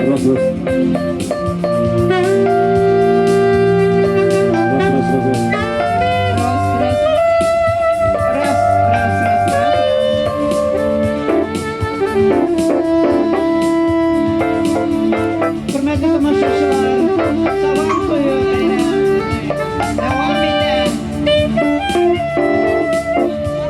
Раз, раз. Раз, два, три. Раз, раз. Раз, раз, раз, раз. Раз, раз. Раз, раз, раз, раз. Хөрмәтле тамашачылар, Сабан туе бәйрәме дәвам итә. Раз, раз, раз.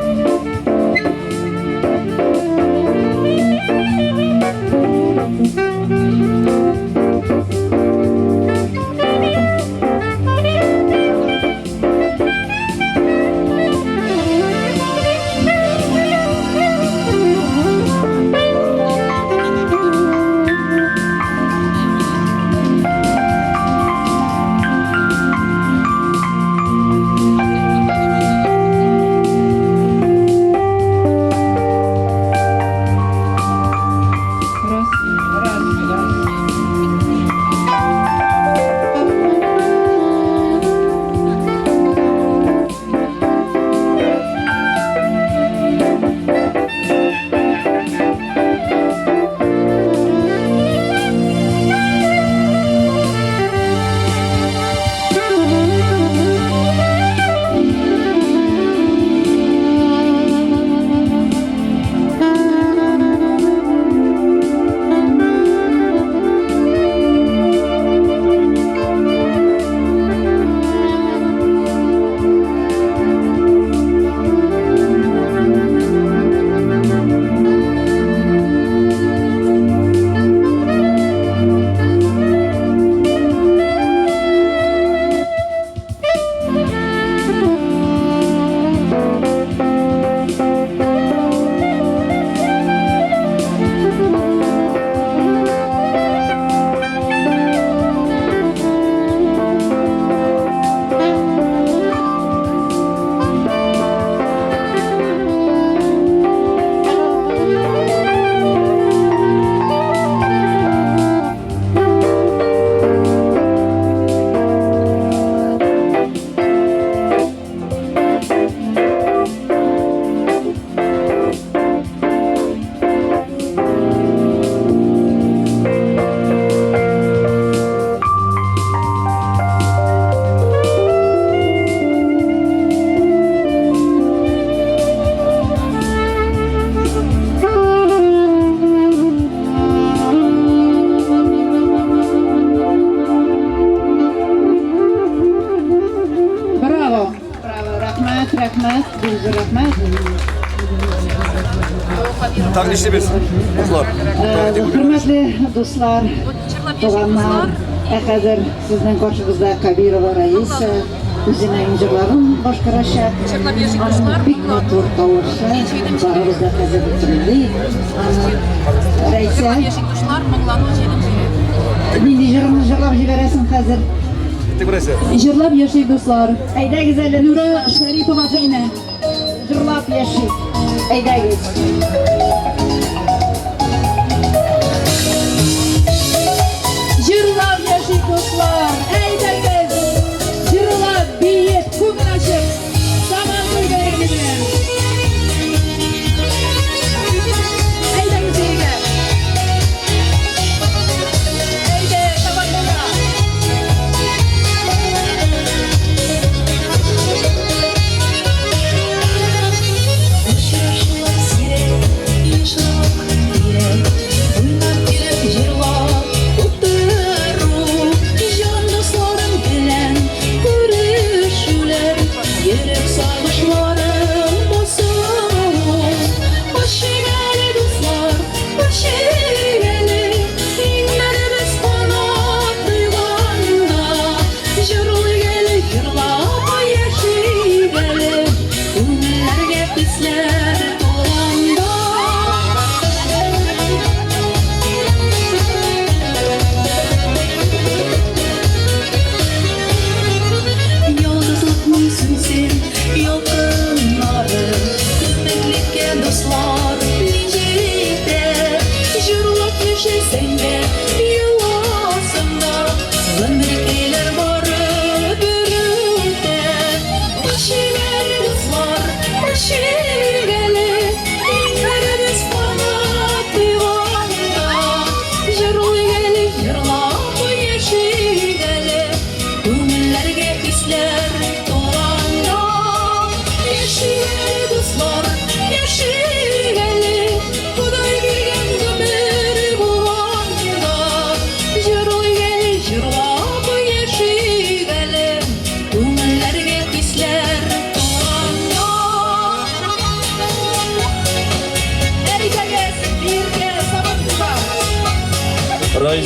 Браво! Браво! Рәхмәт, рәхмәт, бик зур рәхмәт. Так нишлибез, дуслар? Хөрмәтле дуслар, туганнар, ә хәзер сезнең каршыгызда Кабирова Раиса үзенең җырларын башкарачак. Аның бик матур тавышы, барыбыз да хәзер тыңлыйк. Аны, Рәйсә, Дуслар, моңлану җыйдым җыйды. нинди җырыңны җырлап җибәрәсең хәзер? Киттек берәрсе. Җырлап яшик, дуслар. Әйдәгез әле, Нура Шәрипова Зәйнә. Җырлап яшик. Әйдәгез. Җырлап яшик, дуслар. Әйдәгез. Җырлап, биеп, күңел ачып. Сабан туй бәйрәме белән. Әйдәгез бирегә. Әйдә, Сабан туйга. Очрашулар сирәк, ешрак.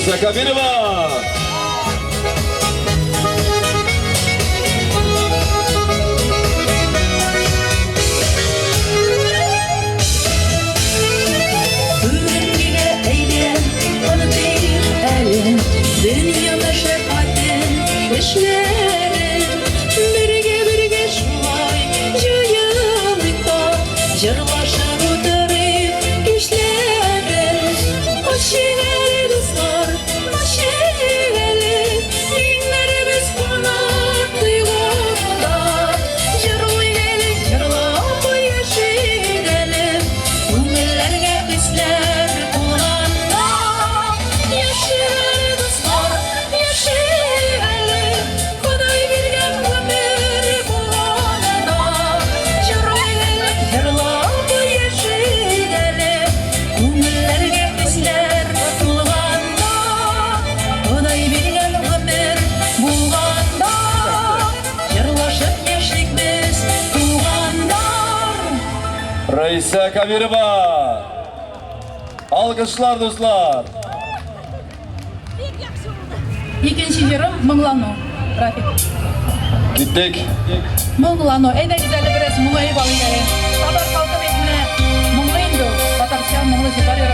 Раиса Кабирова! Бүгенгегә әйдә, онытыйк әле Дөнья мәшәкатен, эшләрен. Бергә-бергә шулай җыелыйк та, Җырлашып утырыйк кичләрен. Ачыйк әле, дуслар, ачыйк әле, Миңнәребез кунак тойганда. Җырлыйк әле, җырлап яшик әле, Күңелләргә хисләр тулганда. Яшик әле, дуслар, яшик әле, Ходай биргән гомер булганда. Җырлыйк әле, җырлап яшик әле, Күңелләргә хисләр тулганда. Ходай биргән гомер булганда. Җырлашып яшик без, туганнар. Раиса Кабирова! Алкышлар, дуслар! Икенче җырым Моңлану. Рафик. Киттек. Моңлану. Әйдәгез әле бераз моңаеп алыйк әле. Татар халкы бит менә моңлы инде ул. Татарча моңлы җырлар.